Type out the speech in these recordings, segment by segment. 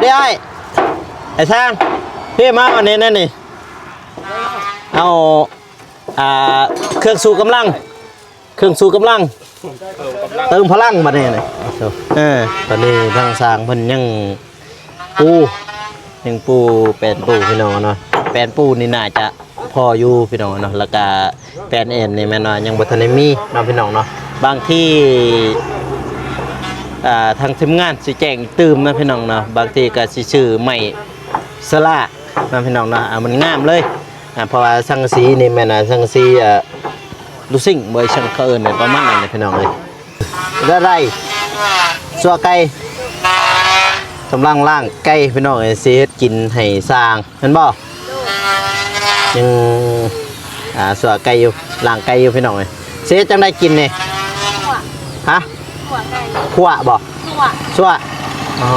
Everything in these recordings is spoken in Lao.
ເດ້ອ້າຍ ໄອ້ຊ້າງ ພີ່ມາອັນນີ້ ນັ້ນນີ້ ເອົາ ອ່າ ເຄື່ອງຊູກຳລັງ ເຄື່ອງຊູກຳລັງ ເຕີມພະລັງບັດນີ້ນະ. ເອີ ຕອນນີ້ທາງຊ່າງເພິ່ນຍັງປູ ຍັງປູແປ້ນປູພີ່ນ້ອງເນາະ. ແປ້ນປູນີ້ໜ້າຈະພໍຢູ່ພີ່ນ້ອງເນາະ ແລ້ວກະແປ້ນແອນນີ້ແມ່ນວ່າຍັງບໍ່ທັນໄດ້ມີເນາະພີ່ນ້ອງເນາະ. ບາງທີ ອ່າ ທາງທີມງານຊິແຈ້ງຕື່ມນະພີ່ນ້ອງເນາະ ບາງທີກະຊິຊື້ໄມ້ ສະຫຼາກນະພີ່ນ້ອງເນາະ. ອ່າ ມັນງາມເລີຍ ອ່າ ເພາະວ່າສັງກະສີນີ້ແມ່ນ ອ່າ ສັງກະສີ ອ່າ ລູຊິງ ບໍ່ ອີ່ຫຍັງເຂົາເອີ້ນປະມານນັ້ນແຫຼະພີ່ນ້ອງເອີຍ. ໄດ້ໄດ້ ຊົ່ວໄກ່ ກຳລັງລ້າງໄກ່ພີ່ນ້ອງເອີຍ ຊິເຮັດກິນໃຫ້ຊ່າງ ແມ່ນບໍ່? ຍັງ ອ່າ ຊົ່ວໄກ່ຢູ່ ລ້າງໄກ່ຢູ່ພີ່ນ້ອງເອີຍ. ຊິເຮັດຈັ່ງໃດກິນນີ້? ຂົ້ວ ຮະ? ຂົ້ວໄກ່ ຂົ້ວບໍ່? ຊົ່ວ ຊົ່ວ ອໍ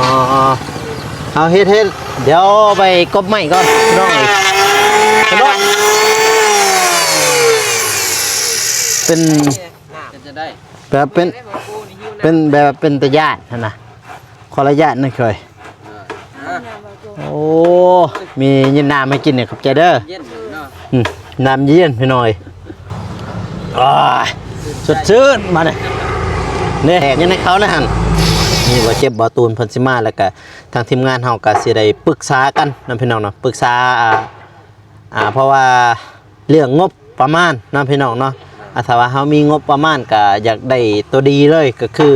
ເອົາເຮັດ ເຮັດ ດຽວໄປກົບໄມ້ກ່ອນພີ່ນ້ອງເອີຍ. ເປັນ ເປັນ ເປັນຈັ່ງໃດ? ແບບເປັນ ເປັນແບບເປັນຕາຢ້ານຫັ້ນນະ ຂໍອະນຸຍາດນະເຄີຍ. ໂອ້ ມີຍິນນ້ຳໃຫ້ກິນນີ້ ຂອບໃຈເດີ. ເຢັນເນາະ ອືມ ນ້ຳເຢັນພີ່ນ້ອງເອີຍ. ໂອ້ຍ ສົດຊື່ນມານີ້ ນີ້ ແຫກຍັງໃຫ້ເຂົານະຫັ້ນ. ນີ້ບໍ່ເຈັບບໍ່ຕູນເພິ່ນຊິມາ ແລ້ວກະທາງທີມງານເຮົາກະຊິໄດ້ປຶກສາກັນນະພີ່ນ້ອງເນາະ ປຶກສາ ອ່າ ອ່າ ເພາະວ່າເລື່ອງງົບປະມານເນາະພີ່ນ້ອງເນາະ. ອ່າ ຖ້າວ່າເຮົາມີງົບປະມານກະຢາກໄດ້ຕົວດີເລີຍ ກະຄື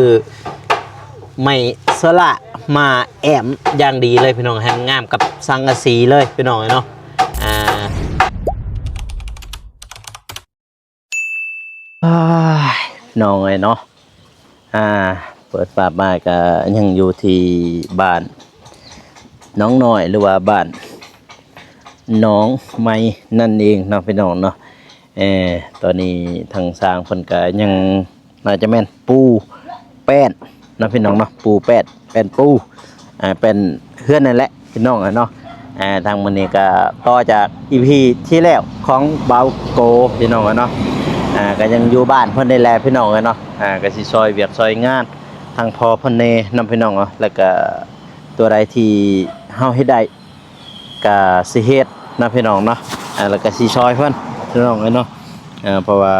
ໄມ້ໂຊລາມາແອ້ມຢ່າງດີເລີຍພີ່ນ້ອງ ໃຫ້ມັນງາມກັບສັງກະສີເລີຍພີ່ນ້ອງເອີຍເນາະ. ອ່າ ອ້າຍ ນ້ອງເອີຍເນາະ ອ່າ ເປີດພາບມາກະຍັງຢູ່ທີ່ບ້ານໜອງນ້ອຍ ຫຼືວ່າບ້ານໜອງໃໝ່ນັ້ນເອງເນາະພີ່ນ້ອງເນາະ. ເອີ ຕອນນີ້ທາງຊ່າງເພິ່ນກະຍັງ ໜ້າຈະແມ່ນປູແປ້ນເນາະພີ່ນ້ອງເນາະ ປູແປ້ນ ແປ້ນປູ ອ່າ ແປ້ນເຮືອນນັ້ນແຫຼະພີ່ນ້ອງເອີຍເນາະ. ອ່າ ທາງມື້ນີ້ກະຕໍ່ຈາກອີພີທີ່ແລ້ວຂອງບ່າວໂກພີ່ນ້ອງເອີຍເນາະ ອ່າ ກະຍັງຢູ່ບ້ານເພິ່ນນີ້ແຫຼະພີ່ນ້ອງເອີຍເນາະ. ອ່າ ກະຊິຊ່ອຍວຽກຊ່ອຍງານທາງພໍ່ເພິ່ນແດ່ນຳພີ່ນ້ອງເນາະ ແລ້ວກະຕົວໃດທີ່ເຮົາເຮັດໄດ້ກະຊິເຮັດນະພີ່ນ້ອງເນາະ. ອ່າ ແລ້ວກະຊິຊ່ອຍເພິ່ນພີ່ນ້ອງເອີຍເນາະ ເພາະວ່າ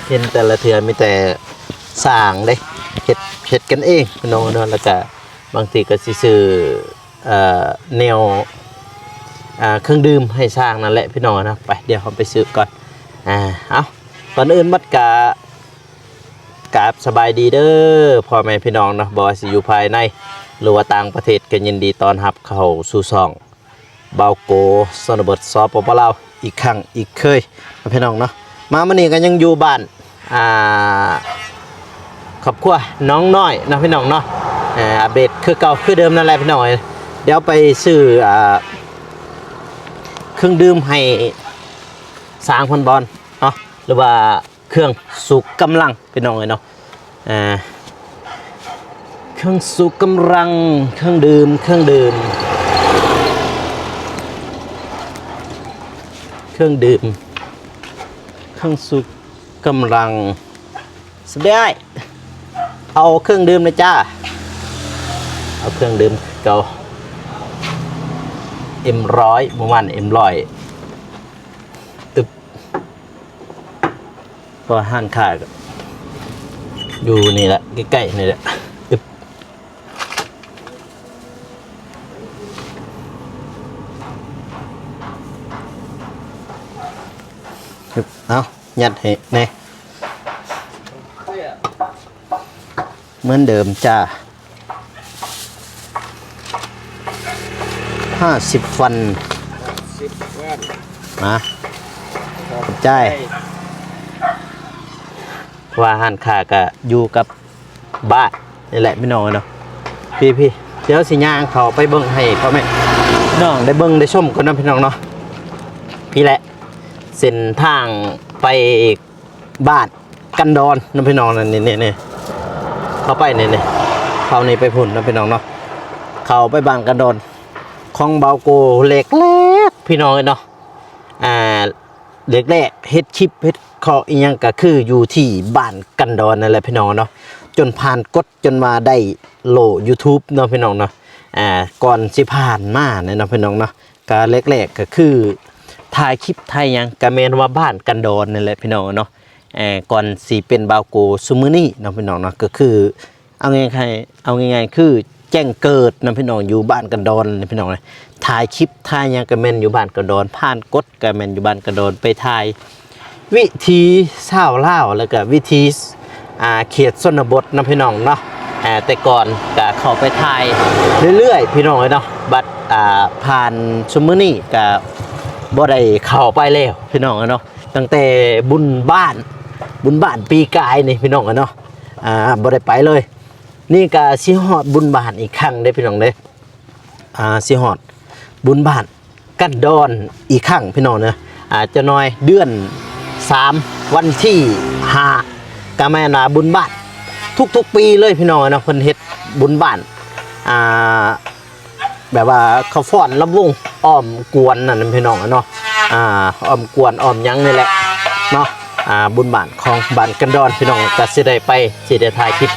ເຫັນແຕ່ລະເທື່ອມີແຕ່ຊ່າງເດ້ ເຮັດ ເຮັດກັນເອງພີ່ນ້ອງເນາະ. ແລ້ວກະບາງທີກະຊິຊື້ ເອີ ແນວ ເອີ ເຄື່ອງດື່ມໃຫ້ຊ່າງນັ້ນແຫຼະພີ່ນ້ອງເນາະ. ໄປ ດຽວເຮົາໄປຊື້ກ່ອນ. ອ່າ ເອົາ ກ່ອນອື່ນໝົດກະ ກາບສະບາຍດີເດີພໍ່ແມ່ພີ່ນ້ອງເນາະ ບໍ່ວ່າຊິຢູ່ພາຍໃນ ຫຼືວ່າຕ່າງປະເທດ ກະຍິນດີຕ້ອນຮັບເຂົ້າສູ່ຊ່ອງ ບ່າວໂກ ຊົນນະບົດ ສປປ ລາວ ອີກຄັ້ງອີກເຄີຍເນາະພີ່ນ້ອງເນາະ. ມາມື້ນີ້ກະຍັງຢູ່ບ້ານ ອ່າ ຄອບຄົວໜອງນ້ອຍເນາະພີ່ນ້ອງເນາະ. ເອີ ອັບເດດຄືເກົ່າຄືເດີມນັ້ນແຫຼະພີ່ນ້ອງເອີຍ. ດຽວໄປຊື້ ອ່າ ເຄື່ອງດື່ມໃຫ້ຊ່າງເພິ່ນກ່ອນເນາະ ຫຼືວ່າ ເຄື່ອງຊູກຳລັງພີ່ນ້ອງເອີຍເນາະ. ເອີ ເຄື່ອງຊູກຳລັງ ເຄື່ອງດື່ມ ເຄື່ອງດື່ມ ເຄື່ອງດື່ມ ເຄື່ອງຊູກຳລັງ. ສະບາຍ ເອົາເຄື່ອງດື່ມນະຈ້າ ເອົາເຄື່ອງດື່ມເກົ່າ ເອັມຮ້ອຍ ໝູ່ບ້ານເອັມຮ້ອຍ. ອຶບ ເພາະວ່າຮ້ານຄ້າກະຢູ່ນີ້ແຫຼະ ໃກ້ໆນີ້ແຫຼະ. ອຶບ ອຶບ ເອົາ ຍັດໃຫ້ແດ່ ເໝືອນເດີມຈ້າ. ຫ້າສິບ ວອນ ຫ້າສິບ ວອນ ມາ ຂອບໃຈ. ເພາະວ່າຮ້ານຄ້າກະຢູ່ກັບບ້ານນີ້ແຫຼະພີ່ນ້ອງເນາະ. ພີ່ໆ ດຽວຊິຍ່າງເຂົ້າໄປເບິ່ງໃຫ້ພໍ່ແມ່ພີ່ນ້ອງໄດ້ເບິ່ງໄດ້ຊົມກ່ອນເນາະພີ່ນ້ອງເນາະ. ພີ້ແຫຼະ ເສັ້ນທາງໄປ ບ້ານກັນດອນເນາະພີ່ນ້ອງ. ນີ້ໆ ເຂົ້າໄປນີ້ໆ ເຂົ້ານີ້ໄປພຸ້ນເນາະພີ່ນ້ອງເນາະ. ເຂົ້າໄປບ້ານກັນດອນຂອງບ່າວໂກແລກໆ ພີ່ນ້ອງເອີຍເນາະ. ອ່າ ແລກໆ ເຮັດຄລິບເຮັດຄອກອີ່ຫຍັງກະຄືຢູ່ທີ່ບ້ານກັນດອນນັ້ນແຫຼະພີ່ນ້ອງເນາະ. ຈົນຜ່ານກົດ ຈົນວ່າໄດ້ໂລ່ຢູທູບເນາະພີ່ນ້ອງເນາະ. ອ່າ ກ່ອນຊິຜ່ານມານີ້ເນາະ ພີ່ນ້ອງເນາະ ກະແລກໆ ກະຄືຖ່າຍຄລິບຖ່າຍຫຍັງ ກະແມ່ນວ່າບ້ານກັນດອນນີ້ແຫຼະ ພີ່ນ້ອງເນາະ. ເອີ ກ່ອນຊິເປັນບ່າວໂກຊຸມື້ນີ້ເນາະ ພີ່ນ້ອງເນາະ ກໍຄື ເອົາງ່າຍໆ ເອົາງ່າຍໆ ຄືແຈ້ງເກີດນຳ ພີ່ນ້ອງ ຢູ່ບ້ານກັນດອນ ພີ່ນ້ອງເອີຍ. ຖ່າຍຄລິບຖ່າຍຫຍັງກໍແມ່ນຢູ່ບ້ານກັນດອນ ຜ່ານກົດກໍແມ່ນຢູ່ບ້ານກັນດອນ ໄປຖ່າຍວິຖີຊາວລາວ ແລ້ວກໍວິຖີ ອ່າ ເຂດຊົນນະບົດນຳ ພີ່ນ້ອງເນາະ. ອ່າ ແຕ່ກ່ອນກໍເຂົ້າໄປຖ່າຍເລື້ອຍໆ ພີ່ນ້ອງເອີຍເນາະ. ບັດ ອ່າ ຜ່ານຊຸມື້ນີ້ກໍບໍ່ໄດ້ເຂົ້າໄປແລ້ວ ພີ່ນ້ອງເອີຍເນາະ. ຕັ້ງແຕ່ບຸນບ້ານ ບຸນບ້ານປີກາຍນີ້ ພີ່ນ້ອງເອີຍເນາະ ອ່າ ບໍ່ໄດ້ໄປເລີຍ. ນີ້ກະຊິຮອດບຸນບ້ານອີກຄັ້ງເດ້ ພີ່ນ້ອງເດ້. ອ່າ ຊິຮອດບຸນບ້ານກັນດອນອີກຄັ້ງ ພີ່ນ້ອງເນາະ. ອ່າ ຈັກໜ່ອຍເດືອນສາມ ວັນທີຫ້າ ກະແມ່ນວ່າບຸນບ້ານທຸກໆປີເລີຍ ພີ່ນ້ອງເນາະ. ເພິ່ນເຮັດບຸນບ້ານ ອ່າ ແບບວ່າເຂົາຟ້ອນລຳວົງອ້ອມກວນນັ້ນ ພີ່ນ້ອງເນາະ. ອ່າ ອ້ອມກວນອ້ອມຫຍັງນີ້ແຫຼະເນາະ. ອ່າ ບຸນບ້ານຂອງບ້ານກັນດອນ ພີ່ນ້ອງ ກໍຊິໄດ້ໄປ ຊິໄດ້ຖ່າຍຄລິບ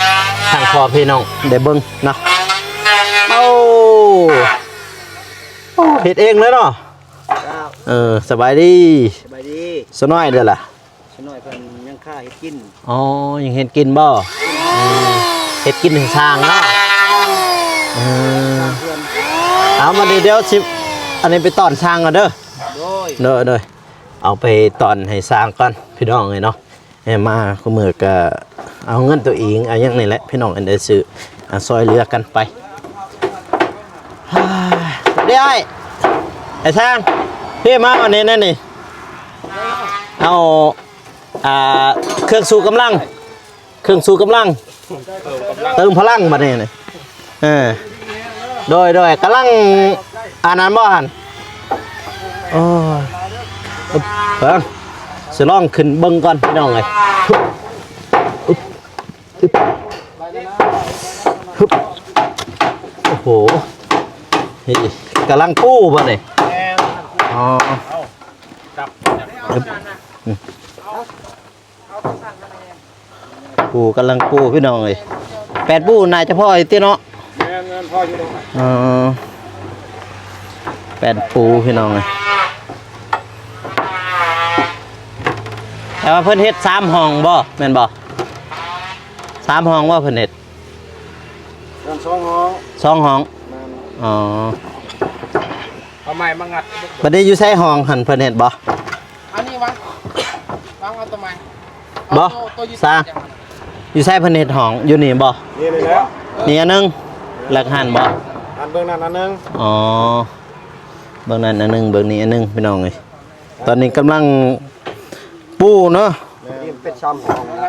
ໃຫ້ພໍ່ແມ່ພີ່ນ້ອງໄດ້ເບິ່ງເນາະ. ໂອ້ ໂອ້ ເຮັດເອງເລີຍເນາະ. ເຈົ້າ ເອີ ສະບາຍດີ ສະບາຍດີ. ສາວນ້ອຍເດ້ລະ? ສາວນ້ອຍເພິ່ນຍັງຄາເຮັດກິນ. ອໍ ຍັງເຮັດກິນບໍ່? ອືມ ເຮັດກິນໃຫ້ຊ່າງເນາະ. ເອີ ເອົາ ມານີ້ດຽວຊິ ອັນນີ້ໄປຕ້ອນຊ່າງກ່ອນເດີ. ໂດຍ ໂດຍ ໂດຍ. ເອົາໄປຕ້ອນໃຫ້ຊ່າງກ່ອນ ພີ່ນ້ອງເອີຍເນາະ. ແມ່ມາຄູ່ມື້ກະເອົາເງິນໂຕເອງ ເອົາຫຍັງນີ້ແຫຼະ ພີ່ນ້ອງ ອັນໃດຊື້ ອາ ຊ່ອຍເຫຼືອກັນໄປ. ເດ້ອ້າຍ ໄອ້ຊ່າງ ພີ່ມາອັນນີ້ແນ່ນີ້ ເອົາ ອ່າ ເຄື່ອງຊູກຳລັງ ເຄື່ອງຊູກຳລັງ ເຕີມພະລັງບັດນີ້. ເອີ ໂດຍ ໂດຍ ກຳລັງອັນນັ້ນບໍ່ຫັ້ນ? ໂອ້ຍ ເບິ່ງ ຊິລອງຂຶ້ນເບິ່ງກ່ອນ ພີ່ນ້ອງເອີຍ. ໂອ້ໂຫ ກຳລັງປູບໍ່ນີ້? ອໍ ປູກຳລັງປູ ພີ່ນ້ອງເອີຍ. ແປ້ນປູໜ້າຈະພໍຢູ່ຕິເນາະ? ແມ່ນໆ ພໍຢູ່ດອກ. ເອີ ແປ້ນປູພີ່ນ້ອງເອີຍ. ແຕ່ວ່າເພິ່ນເຮັດສາມຫ້ອງບໍ່ ແມ່ນບໍ່? ສາມຫ້ອງບໍ່ເພິ່ນເຮັດ? ແມ່ນ ສອງຫ້ອງ ສອງຫ້ອງ. ແມ່ນ. ອໍ ເອົາໄມ້ມາງັດ. ບັດນີ້ຢູ່ໃສຫ້ອງຫັ້ນ ເພິ່ນເຮັດບໍ່? ອັນນີ້ວາງ ວາງເອົາຕົວໃໝ່ ບໍ່ ໂຕ ໂຕຢູ່ ສາ ຢູ່ໃສເພິ່ນເຮັດຫ້ອງ ຢູ່ນີ້ບໍ່? ນີ້ ນີ້ແຫຼະ ນີ້ອັນໜຶ່ງ ແລ້ວຫັ້ນບໍ່? ອັນເບື້ອງນັ້ນອັນໜຶ່ງ. ອໍ ເບື້ອງນັ້ນອັນໜຶ່ງ ເບື້ອງນີ້ອັນໜຶ່ງ ພີ່ນ້ອງເອີຍ. ຕອນນີ້ກຳລັງປູເນາະ. ແມ່ນ ເປັນສາມຫ້ອງນະ.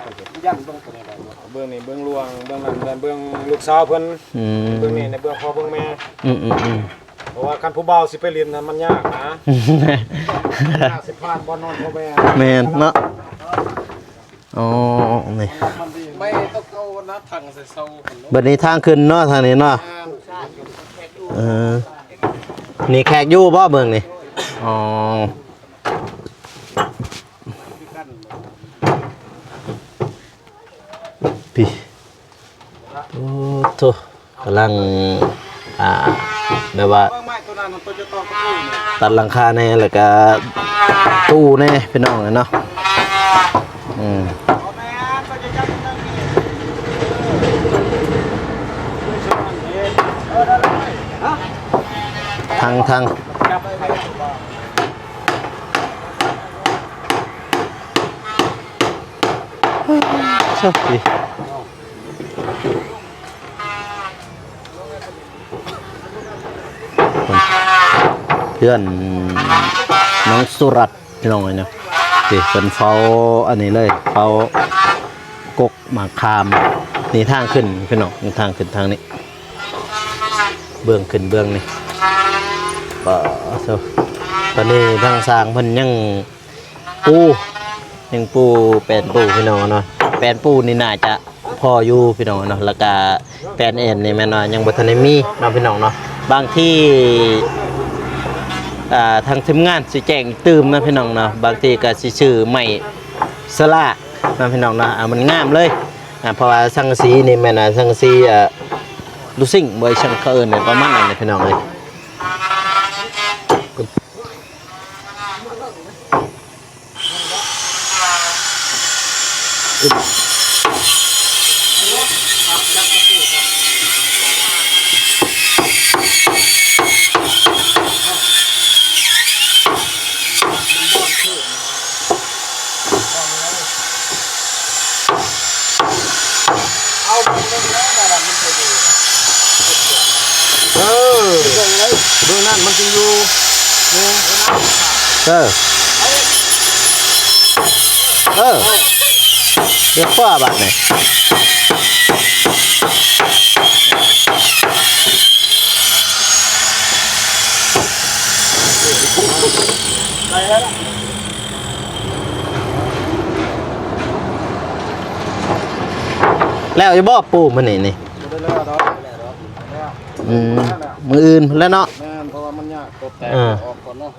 ເບື້ອງນີ້ເບື້ອງຫຼວງ ເບື້ອງນັ້ນແມ່ນເບື້ອງລູກສາວເພິ່ນ. ອືມ ເບື້ອງນີ້ໃນເບື້ອງພໍ່ເບື້ອງແມ່. ອືມໆໆ. ເພາະວ່າຄັນຜູ້ບ່າວຊິໄປຫຼິ້ນນະ ມັນຍາກນະ ຍາກຊິຜ່ານບ່ອນນອນພໍ່ແມ່. ແມ່ນເນາະ. ອໍ ນີ້ ໄມ້ຕົກເອົານະ ຖັງໃສ່ເສົາ. ບັດນີ້ທາງຂຶ້ນເນາະ ທາງນີ້ເນາະ. ເອີ ນີ້ແຂກຢູ່ບໍ່ເບິ່ງນີ້? ອໍ ພີ້ ໂອ້ໂທ້ ກຳລັງ ອ່າ ແບບວ່າ ຕັດຫຼັງຄາແດ່ ແລ້ວກະຕູ້ແດ່ ພີ່ນ້ອງເອີຍເນາະ. ອືມ ທັງ ທັງ ໂຊກດີ ເພື່ອນນ້ອງສຸລັດ ພີ່ນ້ອງເອີຍເນາະ. ນີ້ເພິ່ນເຝົ້າອັນນີ້ເລີຍ ເຝົ້າກົກໝາກຂາມ. ນີ້ທາງຂຶ້ນພີ່ນ້ອງ ນີ້ທາງຂຶ້ນທາງນີ້ ເບື້ອງຂຶ້ນເບື້ອງນີ້. ປາໂທ້ ຕອນນີ້ທາງຊ່າງເພິ່ນຍັງ ປູ ຍັງປູແປ້ນປູພີ່ນ້ອງເນາະ. ແປ້ນປູນີ້ໜ້າຈະພໍຢູ່ພີ່ນ້ອງເນາະ ແລ້ວກະແປ້ນແອນນີ້ແມ່ນວ່າຍັງບໍ່ທັນໄດ້ມີເນາະພີ່ນ້ອງເນາະ. ບາງທີ ອ່າ ທາງທີມງານຊິແຈ້ງຕື່ມເນາະພີ່ນ້ອງເນາະ ບາງທີກະຊິຊື້ໄມ້ສະຫຼາກເນາະພີ່ນ້ອງເນາະ. ອ່າ ມັນງາມເລີຍ ອ່າ ເພາະວ່າສັງກະສີນີ້ແມ່ນ ອ່າ ສັງກະສີ ອ່າ ລູຊິງ ບໍ່ ອີ່ຫຍັງເຂົາເອີ້ນ ປະມານນັ້ນແຫຼະ ພີ່ນ້ອງເອີຍ. ເອີ ເບິ່ງນັ້ນມັນຈຶ່ງຢູ່. ເອີ ເອີ ຮຽບຮ້ອຍບາດນີ້. ແລ້ວຢູ່ບໍ່ປູມື້ນີ້ນີ້? ບໍ່ໄດ້ແລ້ວດອກ. ອືມ ມື້ອື່ນພຸ້ນແຫຼະເນາະ. ແມ່ນ ເພາະວ່າມັນຍາກ ຕົວແຕກ ເອີ ອອກກ່ອນເນາະ.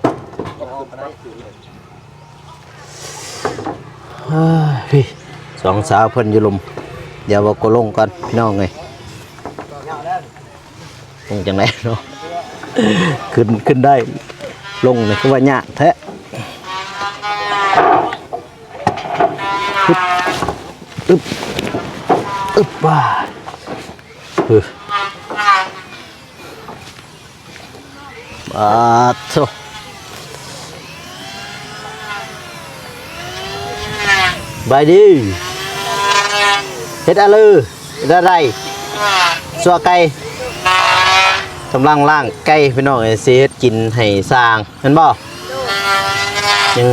ເອີ ພີ່ ສອງສາວເພິ່ນຢູ່ລຸ່ມ. ດຽວວ່າກໍລົງກ່ອນ ພີ່ນ້ອງເອີຍ. ລົງຈັ່ງໃດເນາະ? ຂຶ້ນ ຂຶ້ນໄດ້ ລົງນີ້ຄືວ່າຍາກແທ້. ອຶບ ອຶບ ອຶບ ວ້າ ເອີ ປາດໂທ້ ບາຍດີ ເຮັດອະເລີ ເຮັດອະໄລ ຊົ່ວໄກ່ ກຳລັງລ້າງໄກ່ ພີ່ນ້ອງເອີຍ ຊິເຮັດກິນໃຫ້ຊ່າງ ແມ່ນບໍ່? ຍັງ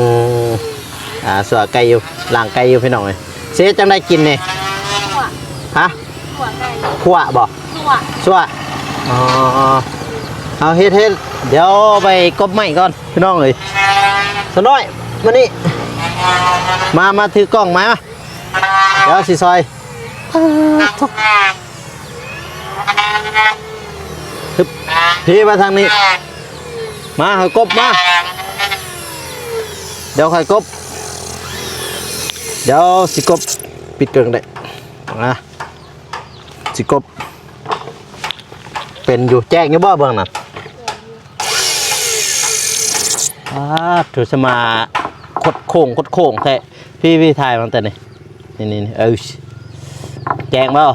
ອ່າ ຊົ່ວໄກ່ຢູ່ ລ້າງໄກ່ຢູ່ ພີ່ນ້ອງເອີຍ. ຊິເຮັດຈັ່ງໃດກິນນີ້? ຂົ້ວ ຮະ? ຂົ້ວໄກ່ ຂົ້ວບໍ່? ຊົ່ວ ຊົ່ວ ອໍ ເອົາເຮັດ ເຮັດ ດຽວໄປກົບໄມ້ກ່ອນ ພີ່ນ້ອງເອີຍ. ສາວນ້ອຍ ມານີ້ ມາ ມາຖືກ້ອງມາ ມາ ດຽວຊິຊ່ອຍ. ອາ ໂທ້ ຮຶບ ພີ້ມາທາງນີ້ ມາ ຂ້ອຍກົບມາ ດຽວຂ້ອຍກົບ ດຽວຊິກົບ ປິດເຄື່ອງໄດ້ ມາ ຊິກົບ ເປັນຢູ່ ແຈ້ງຢູ່ບໍ່ເບື້ອງນັ້ນ? ອາ ໂທ້ ສະມາ ຄົດໂຄ້ງ ຄົດໂຄ້ງແທ້. ພີ່ ພີ່ ຖ່າຍມາຕັ້ງແຕ່ນີ້ ນີ້ໆ ເອີ ແຈ້ງບໍ່?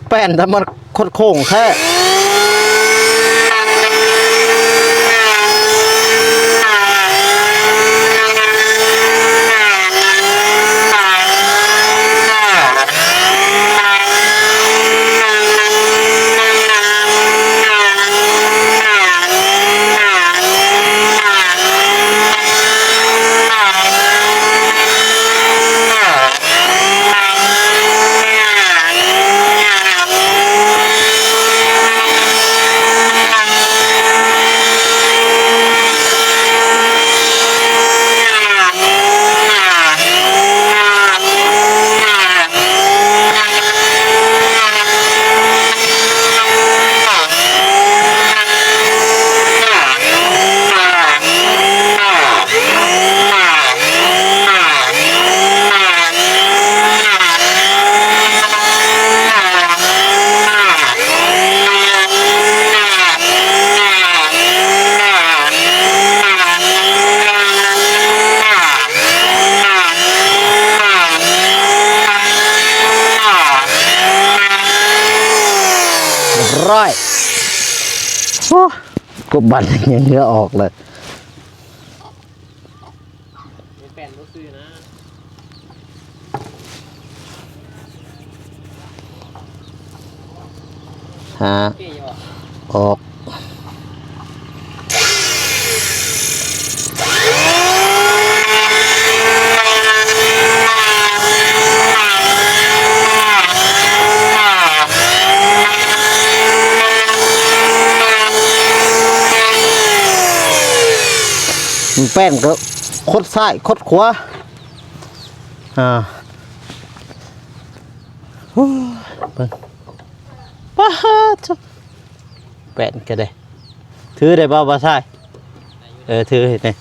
ແປ້ນ ແຕ່ມັນຄົດໂຄ້ງແທ້. ຮ້ອຍ ໂອ້ ກົບບັດຍັງເຫື່ອອອກເລີຍ. ແປ້ນບໍ່ຄືນະ ຫາ ເກຢູ່ບໍ່? ອອກ ແປ້ນກໍ ຄົດຊ້າຍ ຄົດຂວາ ອ່າ ໂອ້ຍ ເບິ່ງ ປາດໂທ້ ແປ້ນກໍໄດ້ ຖືໄດ້ບໍ່ ບ່າວຊາຍ? ເອີ ຖືໃຫ້ແດ່.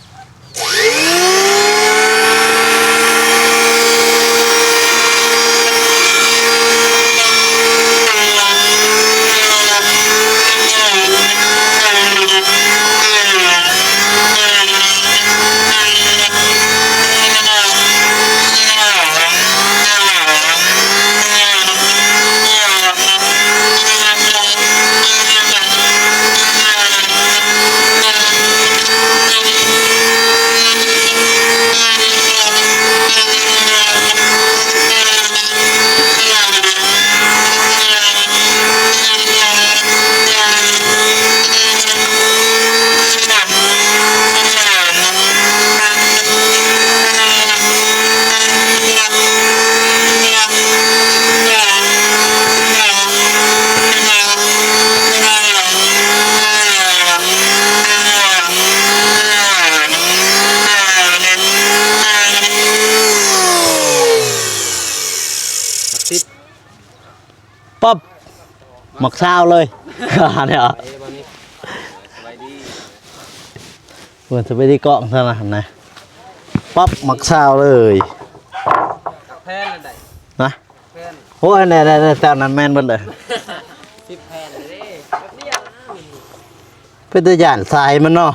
ໝາກຊາວເລີຍ ເດ້ ເອີ ບໍ່ມີ ສະບາຍດີ ເພິ່ນສະບາຍດີກ້ອງຊັ້ນນະ ປັບ ໝາກຊາວເລີຍ ແຜ່ນນັ້ນໄດ້ ນະ ແຜ່ນ ໂອ້ຍ ແນ່ໆໆ ແຖວນັ້ນແມ່ນເບິດເລີຍ ສິບແຜ່ນເດ້ ເປັນຕາຢ້ານສາຍມັນເນາະ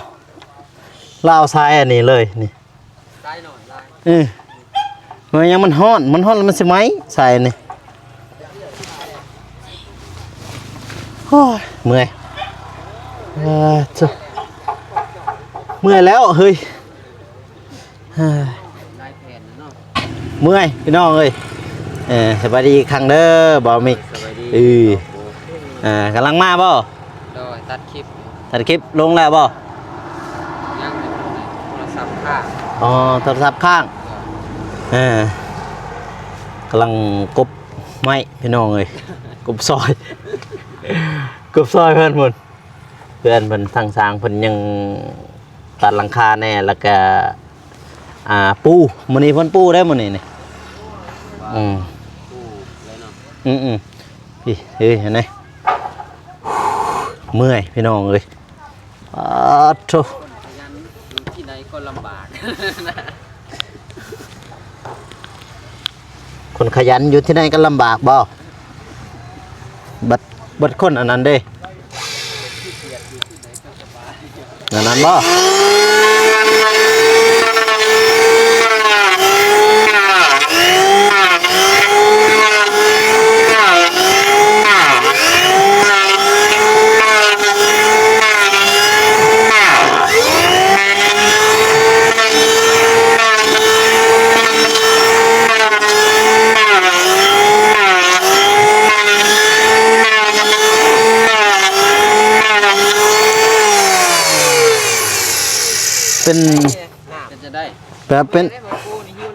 ລາວສາຍອັນນີ້ເລີຍນີ້ ສາຍໜ້ອຍຫຼາຍ ເອີ ມັນຍັງ ມັນຮ້ອນ ມັນຮ້ອນແລ້ວມັນຊິໄໝ້ສາຍນີ້ ໂອ້ຍ ເມື່ອຍ ເອີ ເຈົ້າ ເມື່ອຍແລ້ວເຮີ້ຍ ເອີ ຫຼາຍແຜ່ນເນາະ ເມື່ອຍພີ່ນ້ອງເອີຍ ເອີ ສະບາຍດີອີກຄັ້ງເດີ ບ່າວມິກ ສະບາຍດີ ເອີ ອ່າ ກຳລັງມາບໍ່? ໂດຍ ຕັດຄລິບຢູ່ ຕັດຄລິບລົງແລ້ວບໍ່? ຍັງ ໂທລະສັບຄ້າງ ອໍ ໂທລະສັບຄ້າງ ໂດຍ ເອີ ກຳລັງກົບໄມ້ພີ່ນ້ອງເອີຍ ກົບຊອຍ ກົບຊອຍເພິ່ນພຸ້ນ ເພື່ອນເພິ່ນທາງຊ່າງເພິ່ນຍັງຕັດຫຼັງຄາແດ່ ແລ້ວກະ ອ່າ ປູ ມື້ນີ້ເພິ່ນປູເດ້ມື້ນີ້ນີ້ ອືມ ປູເລີຍເນາະ ອືມໆ ພີ່ ເອີຍ ຫັ້ນນະ ເມື່ອຍພີ່ນ້ອງເອີຍ ປາດໂທ້ ຢູ່ທີ່ໃດກໍລຳບາກ ຄົນຂະຫຍັນຢູ່ທີ່ໃດກໍລຳບາກບໍ່? ບັດ ບັດຄົນອັນນັ້ນເດ້ ອັນນັ້ນບໍ່? ເປັນ ເປັນຈັ່ງໃດ? ແບບເປັນ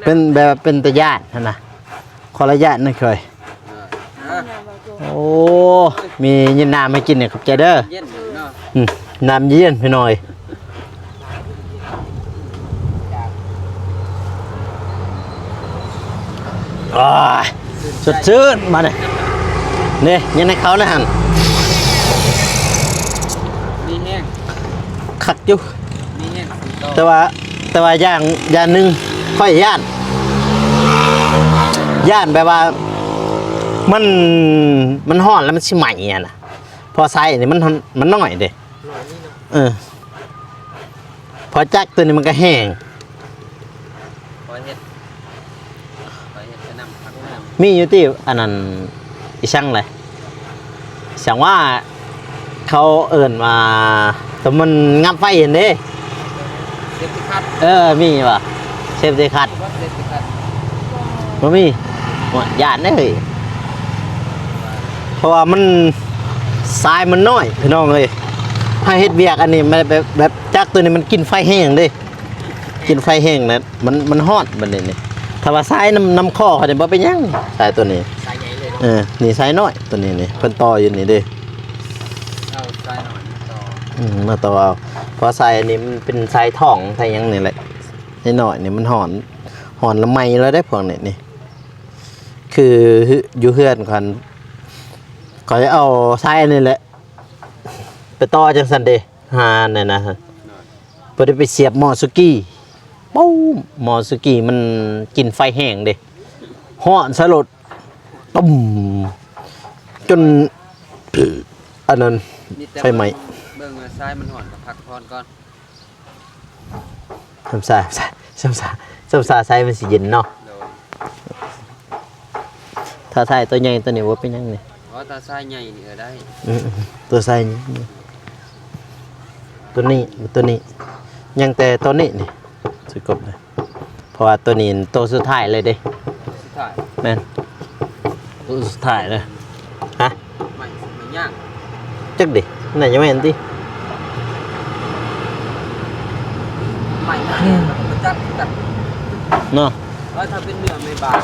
ເປັນແບບເປັນຕາຢ້ານຫັ້ນນະ ຂໍອະນຸຍາດນະເຄີຍ ເອີ ໂອ້ ມີຍິນນ້ຳໃຫ້ກິນນີ້ ຂອບໃຈເດີ ເຢັນເນາະ ອືມ ນ້ຳເຢັນພີ່ນ້ອງເອີຍ ໂອ້ຍ ສົດຊື່ນບາດນີ້ ນີ້ ຍັງໃຫ້ເຂົາແລ້ວຫັ້ນ ມີແຮງ ຄັກຢູ່ ມີແຮງ ແຕ່ວ່າ ແຕ່ວ່າຢ່າງ ຢ່າງໜຶ່ງຂ້ອຍຢ້ານ ຢ້ານແບບວ່າ ມັນ ມັນຮ້ອນແລ້ວມັນຊິໄໝ້ຫັ້ນນະ ເພາະສາຍອັນນີ້ມັນ ມັນນ້ອຍເດ້ ນ້ອຍນີ້ເນາະ ເອີ ເພາະຈັກໂຕນີ້ມັນກະແຮງ ຂ້ອຍເຮັດ ຂ້ອຍເຮັດແຕ່ນ້ຳຜັກນ້ຳ ມີຢູ່ຕິ ອັນນັ້ນ ອີ່ສັງເລີຍ ສັງວ່າ ເຂົາເອີ້ນວ່າ ໂຕມັນຫຍັບໄຟຫັ້ນເດ້ ເຊຟຕີຄັດ ເອີ ມີບໍ່ ເຊຟຕີຄັດ ເຊຟຕີຄັດ ບໍ່ມີ ໂອ້ຍ ຢ້ານເດ້ເຮີ້ຍ ເພາະວ່າມັນ ສາຍມັນນ້ອຍພີ່ນ້ອງເອີຍ ເຮົາເຮັດວຽກອັນນີ້ ມັນແບບ ແບບຈັກໂຕນີ້ມັນກິນໄຟແຮງເດ້ ກິນໄຟແຮງນະ ມັນ ມັນຮ້ອນບັດນີ້ນີ້ ຖ້າວ່າສາຍນ້ຳ ນ້ຳຂໍ້ເຂົານີ້ບໍ່ເປັນຫຍັງ ສາຍໂຕນີ້ ສາຍໃຫຍ່ເລີຍເນາະ ເອີ ນີ້ສາຍນ້ອຍໂຕນີ້ນີ້ ເພິ່ນຕໍ່ຢູ່ນີ້ເດ້ ເອົາສາຍນ້ອຍມາຕໍ່ ອືມ ມາຕໍ່ເອົາ ເພາະສາຍອັນນີ້ມັນເປັນສາຍທອງ ສາຍຫຍັງນີ້ແຫຼະ ສາຍນ້ອຍນີ້ມັນຮ້ອນ ຮ້ອນລະໄໝ້ແລ້ວເດ້ພວກນີ້ນີ້ ຄື ຢູ່ເຮືອນຂ້ອຍ ຂ້ອຍເອົາສາຍອັນນີ້ແຫຼະ ໄປຕໍ່ຈັ່ງຊັ້ນເດ້ ຫາແນວນັ້ນ ບໍ່ໄດ້ໄປສຽບໝໍ້ສຸກີ້ ປູ້ມ ໝໍ້ສຸກີ້ມັນກິນໄຟແຮງເດ້ ຮ້ອນສະຫຼຸດ ຕຸ້ມ ຈົນ ອັນນັ້ນ ມີແຕ່ ໄຟໄໝ້ ເບິ່ງວ່າສາຍມັນຮ້ອນກໍພັກຜ່ອນກ່ອນ ຊຳຊາ ຊຳຊາ ຊຳຊາ ຊຳຊາສາຍມັນຊິເຢັນເນາະ ໂດຍ ຖ້າສາຍໂຕໃຫຍ່ໂຕນີ້ບໍ່ເປັນຫຍັງນີ້ ອໍ ຖ້າສາຍໃຫຍ່ນີ້ ເອີ ໄດ້ ອືມ ໂຕສາຍໃຫຍ່ ໂຕນີ້ ໂຕນີ້ ຍັງແຕ່ໂຕນີ້ນີ້ ສະກົບເລີຍ ເພາະວ່າໂຕນີ້ໂຕສຸດທ້າຍເລີຍເດ້ ສຸດທ້າຍ ແມ່ນ ໂຕສຸດທ້າຍເລີຍ ຮະ ໄມ້ ໄມ້ຫຍັງ ຈັກເດ້ ໜ້າຈະແມ່ນຕິ ໄມ້ ໄມ້ ມັນຈັບກັນ ເນາະ ເອີ ຖ້າເປັນເນື້ອໄມ້ບາງ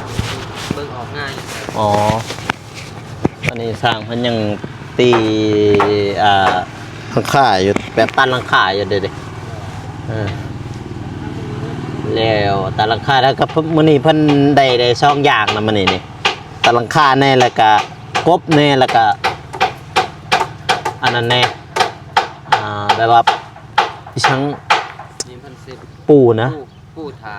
ເບິ່ງອອກງ່າຍ ອໍ ອັນນີ້ຊ່າງເພິ່ນຍັງຕີ ອ່າ ຫຼັງຄາຢູ່ ແບບຕັດຫຼັງຄາຢູ່ເດ້ ເອີ ແລ້ວຕັດຫຼັງຄາ ແລ້ວກໍມື້ນີ້ເພິ່ນໄດ້ ໄດ້ສອງຢ່າງນະມື້ນີ້ນີ້ ຕັດຫຼັງຄາແດ່ ແລ້ວກະກົບແດ່ ແລ້ວກະ ອັນນັ້ນແດ່ ອ່າ ແບບວ່າອີ່ຫຍັງ ນີ້ເພິ່ນຊິ ປູນະ ປູ ປູຖ້າ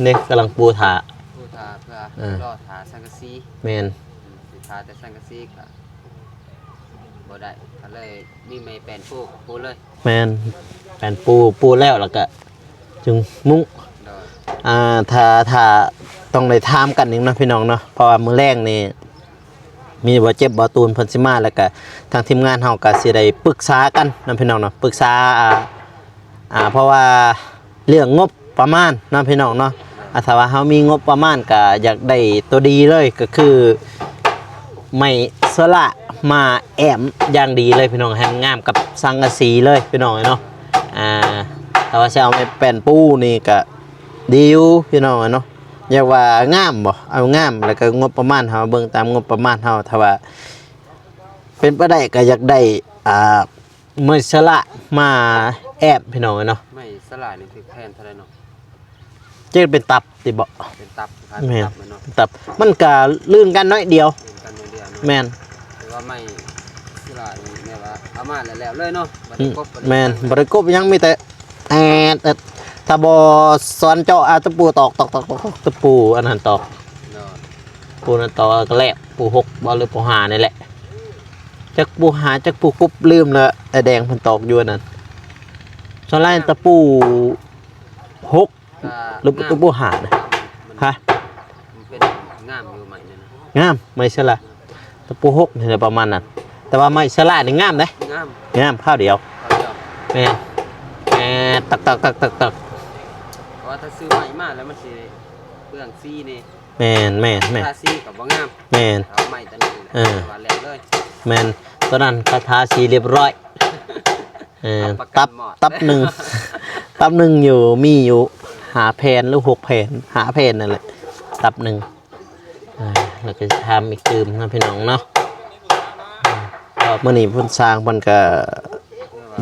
ນີ້ກຳລັງປູຖ້າ ປູຖ້າເພື່ອ ເອີ ລໍຖ້າສັງກະສີ ແມ່ນ ອືມ ຊິຖ້າແຕ່ສັງກະສີກໍບໍ່ໄດ້ ກໍເລີຍມີໄມ້ແປ້ນປູກໍປູເລີຍ ແມ່ນ ແປ້ນປູ ປູແລ້ວ ແລ້ວກໍ ຈຶ່ງມຸງ ໂດຍ ອ່າ ຖ້າ ຖ້າຕ້ອງໄດ້ຖາມກັນອີກເນາະພີ່ນ້ອງເນາະ ເພາະວ່າມື້ແລງນີ້ມີບ່າວເຈັບບ່າວຕູນເພິ່ນຊິມາ ແລ້ວກະທາງທີມງານເຮົາກະຊິໄດ້ປຶກສາກັນເນາະພີ່ນ້ອງເນາະ ປຶກສາ ອ່າ ອ່າ ເພາະວ່າເລື່ອງງົບປະມານເນາະພີ່ນ້ອງເນາະ ອ່າ ຖ້າວ່າເຮົາມີງົບປະມານກະຢາກໄດ້ໂຕດີເລີຍ ກະຄື ໄມ້ໂຊລາມາແອ້ມຢ່າງດີເລີຍພີ່ນ້ອງ ໃຫ້ມັນງາມກັບສັງກະສີເລີຍພີ່ນ້ອງເອີຍເນາະ ອ່າ ຖ້າວ່າຊິເອົາໄມ້ແປ້ນປູນີ້ກະດີຢູ່ພີ່ນ້ອງເອີຍເນາະ ຢາກວ່າງາມບໍ່ ເອົາງາມ ແລ້ວກະງົບປະມານເຮົາ ເບິ່ງຕາມງົບປະມານເຮົາ ຖ້າວ່າເປັນໄປໄດ້ກະຢາກໄດ້ ອ່າ ໄມ້ໂຊລາມາແອ້ມພີ່ນ້ອງເອີຍເນາະ ໄມ້ໂຊລານີ້ຖືກແຜ່ນເທົ່າໃດເນາະ? ເຈັດເປັນຕັບຕິເບາະ ເປັນຕັບ ແມ່ນ ເປັນຕັບແມ່ນເນາະ ເປັນຕັບ ມັນກະລື່ນກັນໜ້ອຍດຽວ ລື່ນກັນໜ້ອຍດຽວເນາະ ແມ່ນ ແຕ່ວ່າໄມ້ສິລານີ້ແມ່ນວ່າເອົາມາແລ້ວແລ້ວເລີຍເນາະ ບໍ່ໄດ້ກົບ ອືມ ບໍ່ໄດ້ ແມ່ນ ຫຍັງ ບໍ່ໄດ້ກົບຫຍັງ ມີແຕ່ແອດ ແອດ ຖ້າບໍ່ສອນເຈາະ ເອົາຕະປູຕອກ ຕອກ ຕອກ ຕະປູອັນນັ້ນຕອກ ໂດຍ ປູນັ້ນຕອກ ແລ້ວກໍແລບ ປູຫົກບໍ່ ຫຼືປູຫ້ານີ້ແຫຼະ ຈັກປູຫ້າ ຈັກປູຫົກ ລືມແລ້ວ ອ້າຍແດງເພິ່ນຕອກຢູ່ອັນນັ້ນ ສ່ວນຫຼາຍຕະປູຫົກ ກໍ ຫຼື ງາມ ຕະປູຫ້ານະ ມັນ ຮະ ມັນເປັນງາມຢູ່ໄມ້ນັ້ນນະ ງາມ ໄມ້ເຊລາ ຕະປູຫົກນີ້ແຫຼະປະມານນັ້ນ ແຕ່ວ່າໄມ້ເຊລານີ້ງາມເດ້ ງາມ ງາມຄາວດຽວ ຄາວດຽວ ແມ່ນ ແມ່ນ ຕັກໆໆໆ ເພາະວ່າຖ້າຊື້ໄມ້ມາແລ້ວມັນຊິເປືອງສີນີ້ ແມ່ນໆໆ ທາສີກໍບໍ່ງາມ ແມ່ນ ເອົາໄມ້ຕົວນີ້ ເອີ ວ່າແລ້ວເລີຍ ແມ່ນ ຕົວນັ້ນກໍທາສີລຽບຮ້ອຍ ເອີ ຮັບປະກັນ ຕັບ ໝົດ ຕັບໜຶ່ງ ຕັບໜຶ່ງຢູ່ ມີຢູ່ຫ້າແຜ່ນ ຫຼື ຫົກແຜ່ນ ຫ້າແຜ່ນນັ້ນແຫຼະ ຕັບໜຶ່ງ ອ່າ ແລ້ວກໍຊິຖາມອີກຕື່ມເນາະພີ່ນ້ອງເນາະ ອືມ ກໍມື້ນີ້ເພິ່ນ ຊ່າງເພິ່ນກໍ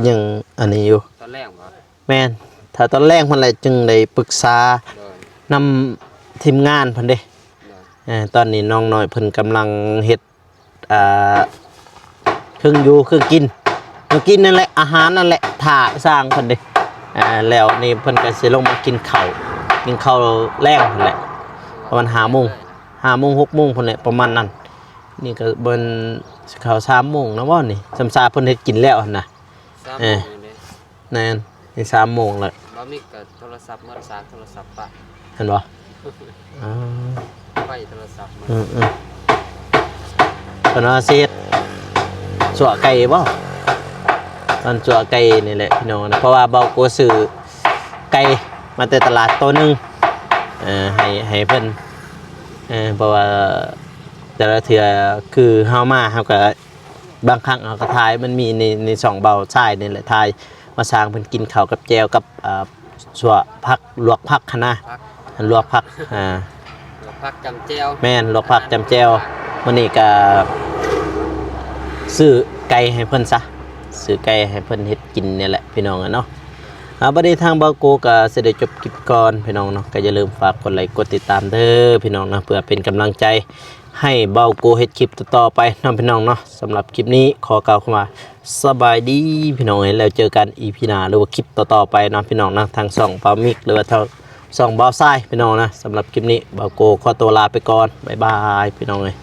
ຍັງອັນນີ້ຢູ່ ຕອນແລງບໍ່? ແມ່ນ ຖ້າຕອນແລງເພິ່ນແຫຼະຈຶ່ງໄດ້ປຶກສາ ໂດຍ ນຳທີມງານເພິ່ນເດ້ ໂດຍ ເອີ ຕອນນີ້ນ້ອງນ້ອຍເພິ່ນກຳລັງເຮັດ ອ່າ ເຄື່ອງຢູ່ເຄື່ອງກິນ ເຄື່ອງກິນນັ້ນແຫຼະ ອາຫານນັ້ນແຫຼະ ຖ້າຊ່າງເພິ່ນເດ້ ອ່າ ແລ້ວນີ້ເພິ່ນກໍຊິລົງມາກິນເຂົ້າ ກິນເຂົ້າແລງພຸ້ນແຫຼະ ປະມານຫ້າໂມງ ຫ້າໂມງ ຫົກໂມງພຸ້ນແຫຼະ ປະມານນັ້ນ ນີ້ກໍເບິ່ງຊິເຂົ້າສາມໂມງແລ້ວບໍ່ນີ້ ສ່ຳຊາເພິ່ນເຮັດກິນແລ້ວຫັ້ນນະ ສາມໂມງເດ້ ແມ່ນ ນີ້ສາມໂມງແລ້ວ ບ່າວມິກກໍໂທລະສັບໝົດ ສາກໂທລະສັບປະ ເຫັນບໍ່? ອ່າ ໄຟໂທລະສັບໝົດ ອືມໆ ເພິ່ນວ່າຊິເຮັດຊົ່ວໄກ່ບໍ່? ມັນຊົ່ວໄກ່ນີ້ແຫຼະພີ່ນ້ອງນະ ເພາະວ່າບ່າວໂກຊື້ໄກ່ມາແຕ່ຕະຫຼາດໂຕໜຶ່ງ ເອີ ໃຫ້ ໃຫ້ເພິ່ນ ເອີ ເພາະວ່າແຕ່ລະເທື່ອຄືເຮົາມາ ເຮົາກໍ ບາງຄັ້ງເຮົາກໍຖ່າຍ ມັນມີໃນ ໃນຊ່ອງບ່າວຊາຍນີ້ແຫຼະ ຖ່າຍມາຊ່າງເພິ່ນກິນເຂົ້າກັບແຈ່ວກັບ ອ່າ ຊົ່ວຜັກ ລວກຜັກຫັ້ນນະ ຜັກ ລວກຜັກ ອ່າ ລວກຜັກຈ້ຳແຈ່ວ ແມ່ນ ລວກຜັກຈ້ຳແຈ່ວ ມື້ນີ້ກໍຊື້ໄກ່ໃຫ້ເພິ່ນຊະ ຊື້ໄກ່ໃຫ້ເພິ່ນເຮັດກິນນີ້ແຫຼະພີ່ນ້ອງເອີຍເນາະ ອ່າ ບັດນີ້ທາງບ່າວໂກກໍຊິໄດ້ຈົບຄລິບກ່ອນພີ່ນ້ອງເນາະ ກໍຢ່າລືມຝາກກົດໄລກົດຕິດຕາມເດີພີ່ນ້ອງເນາະ ເພື່ອເປັນກຳລັງໃຈ ໃຫ້ບ່າວໂກເຮັດຄລິບຕໍ່ໆໄປເນາະພີ່ນ້ອງເນາະ ສຳລັບຄລິບນີ້ຂໍກ່າວຄຳວ່າສະບາຍດີພີ່ນ້ອງເອີຍ ແລ້ວເຈີກັນອີພີໜ້າ ຫຼືວ່າຄລິບຕໍ່ໆໄປເນາະພີ່ນ້ອງເນາະ ທາງຊ່ອງບ່າວມິກ ຫຼືວ່າທາງຊ່ອງບ່າວຊາຍພີ່ນ້ອງນະ ສຳລັບຄລິບນີ້ບ່າວໂກຂໍຕົວລາໄປກ່ອນ ບາຍບາຍພີ່ນ້ອງເອີຍ.